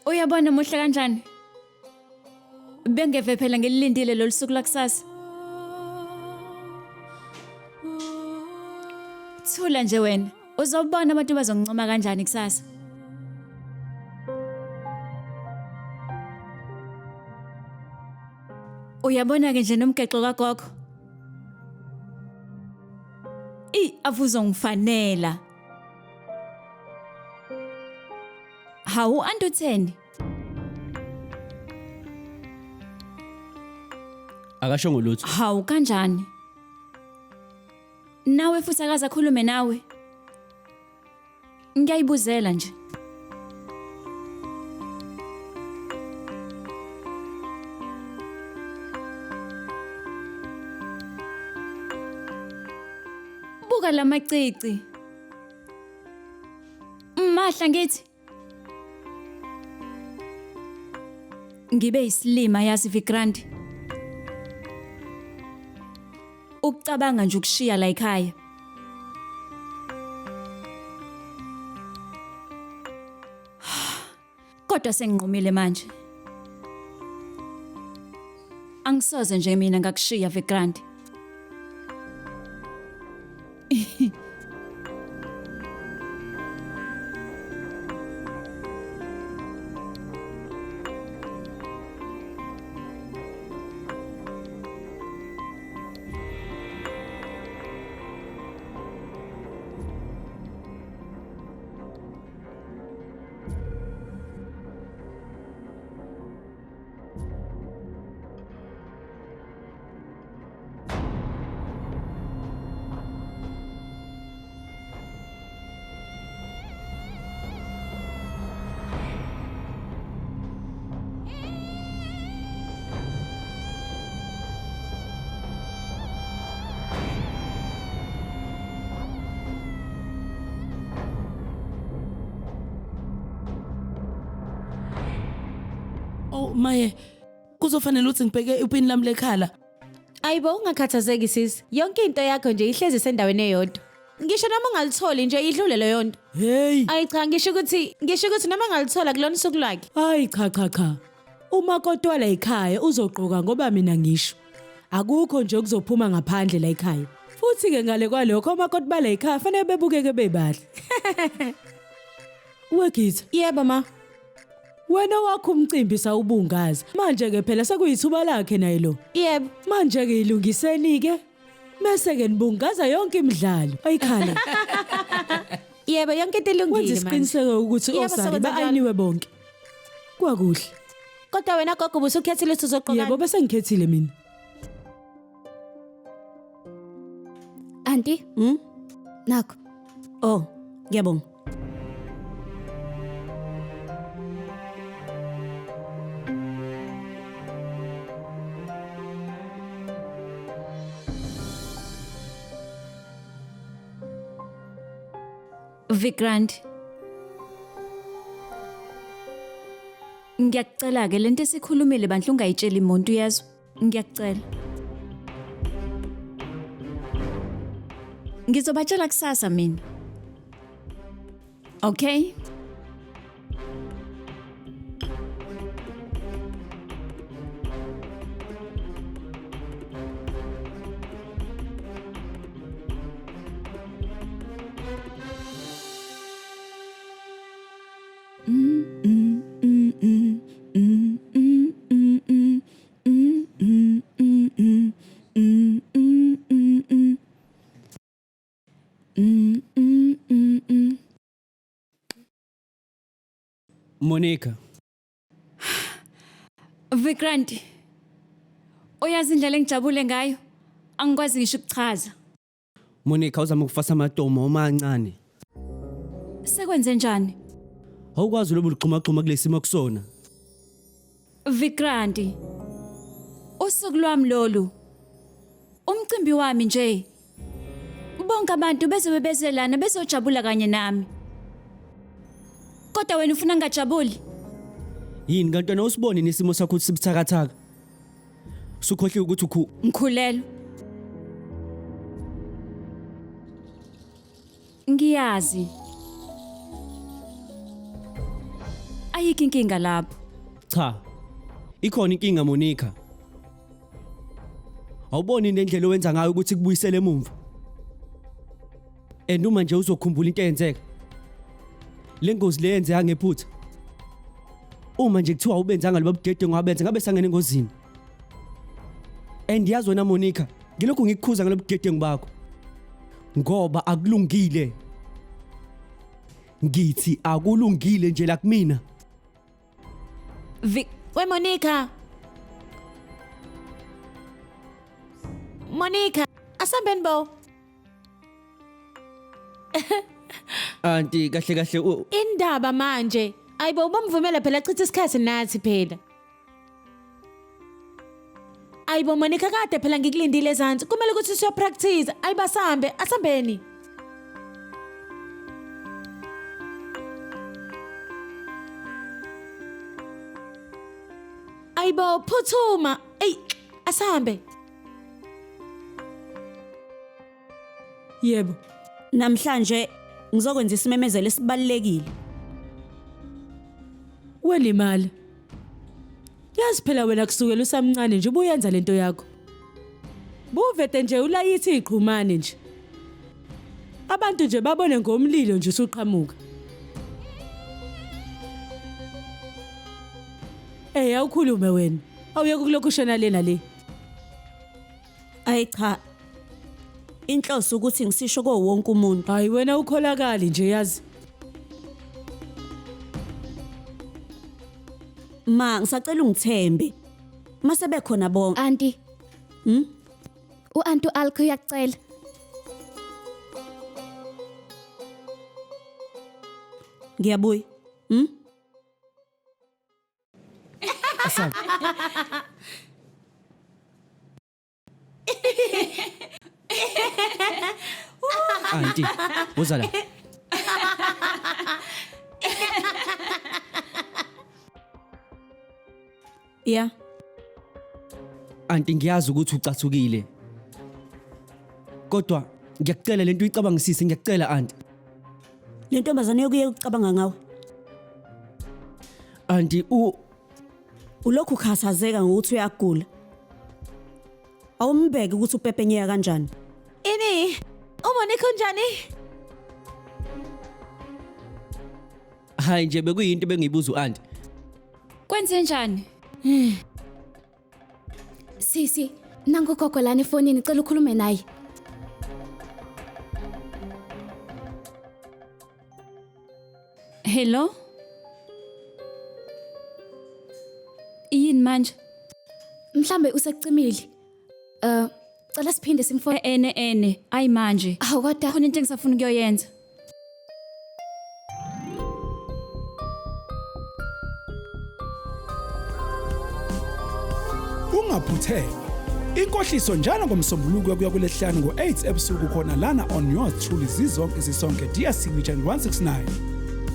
Uyabona muhle kanjani? Bengeve phela ngilindile lolu suku lakusasa. Thula nje wena. Uzobona abantu bazongincoma kanjani kusasa. Uyabona ke nje nomgexo kagogo. I avuzongifanela. Hawu antutheni? Akashongo lutho. Hawu kanjani? Nawe futhi akaze akhulume nawe. Ngiyayibuzela nje. Buka lamacici. Mahla ngithi. Ngibe isilima yazi Vikrant. Ukucabanga nje ukushiya la ekhaya. Kodwa senginqumile manje. Angisoze nje mina ngakushiya Vikrant. Oh maye kuzofanele ukuthi ngibheke ipini lami lekhala. Ayibo ungakhathazeki sis. Yonke into yakho nje ihlezi sendaweni eyodwa. Ngisho noma ungalitholi nje idlule leyo nto. Hey, Ayi cha ngisho ukuthi ngisho ukuthi noma ngalithola kulona usuku lwakhe. hayi cha cha cha. Umakoti wala ekhaya uzogqoka ngoba mina ngisho. Akukho nje okuzophuma ngaphandle la ekhaya. Futhi ke ngale kwalokho omakoti bala ekhaya fanele bebukeke bebahle. Wegitha, Yebo ma. wena wakho umcimbi sawubungaza. Manje ke phela sekuyithuba lakhe naye lo. Yebo. Manje ke ilungiseni ke. Mese ke nibungaza yonke imidlalo. Ayikhala. Yebo yonke into Wenza ilungile manje. isiqiniseko ukuthi Yebo, osali sokwenza njalo. ba-ayiniwe bonke. Kwakuhle. Kodwa wena gogo ubusukhethile ukuthi uzoqoka. Yebo bese ngikhethile mina. Auntie? Hmm? Nakho. Oh, ngiyabonga. Vikrant. Ngiyakucela ke lento esikhulumile bandla ungayitsheli umuntu uyezwa. Ngiyakucela. Ngizobatshela kusasa mina. Okay? Monica, Vikrant. Uyazi indlela engijabule ngayo? Angikwazi ngisho ukuchaza. Monica uzama ukufasa amatomo amancane. Sekwenze njani? Awukwazi lobu luxhuma xhuma kulesimo kusona. Vikranti. Usuku lwami lolu. Umcimbi wami nje. Bonke abantu bezobe bezelana bezojabula kanye nami. Kodwa wena ufuna ngingajabuli? Yini kanti wena usibone nesimo sakho ukuthi sibuthakathaka? Usukhohliwe ukuthi ukhu Ngikhulelwe. Ngiyazi. Ayikho inkinga lapho. Cha. Ikhona inkinga Monica. Awuboni nendlela owenza ngayo ukuthi kubuyisele emumva. And uma nje uzokhumbula into eyenzeka. Le ngozi le yenzeka ngephutha. Uma nje kuthiwa ubenzanga loba budedengu abenze ngabe sangene engozini. And yazi wena Monica, ngilokhu ngikukhuza ngalobu budedengu bakho. Ngoba akulungile. Ngithi akulungile nje la kumina. Vic, We Monica. Monica, asambeni bo. Anti kahle kahle u Indaba manje. Ayibo ubamvumela phela achithe isikhathi nathi phela. Ayibo Monica kade phela ngikulindile ezansi. Kumele ukuthi siyo practice. Ayibasambe, asambeni. Ayibo phuthuma. Ey, asambe. Yebo. Namhlanje ngizokwenza isimemezelo esibalulekile. Welimala. Yazi phela wena kusukela usamncane nje ubuyenza lento yakho. Buvete nje ulayithi iqhumane nje. Abantu nje babone ngomlilo nje usuqhamuka. Eh awukhulume wena. Awuyeke kulokhu ushona lena le. Ayi cha. Inhloso ukuthi ngisisho ko wonke umuntu. Hayi wena ukholakali nje yazi. Ma ngisacela ungithembe. Mase bekhona bonke. Anti. U-Anti Alkho uyakucela. Ngiyabuya. Asambe. Anti, woza la. Yeah. Anti ngiyazi ukuthi ucathukile. Kodwa ngiyakucela lento uyicabangisise ngiyakucela anti. Le ntombazane yokuye ucabanga ngawe. Anti u Ulokhu ukhathazeka ngokuthi uyagula. Awumbheke ukuthi upepenyeka kanjani. Ini? UMonica unjani? hayi nje bekuyinto bengiyibuza uanti. Kwenze njani? Sisi, nangu gogo lana efonini cela ukhulume naye. Hello? Yini manje? Mhlambe usekucimile. Eh, cela siphinde simfone. Ene ene, ayi manje. Awu kodwa Khona into engisafuna ukuyoyenza. Ungaphuthelwa. Inkohliso njalo ngomsombuluko kuya kulesihlanu ngo-8 ebusuku khona lana on yours truly zizonke sisonke DStv channel 169.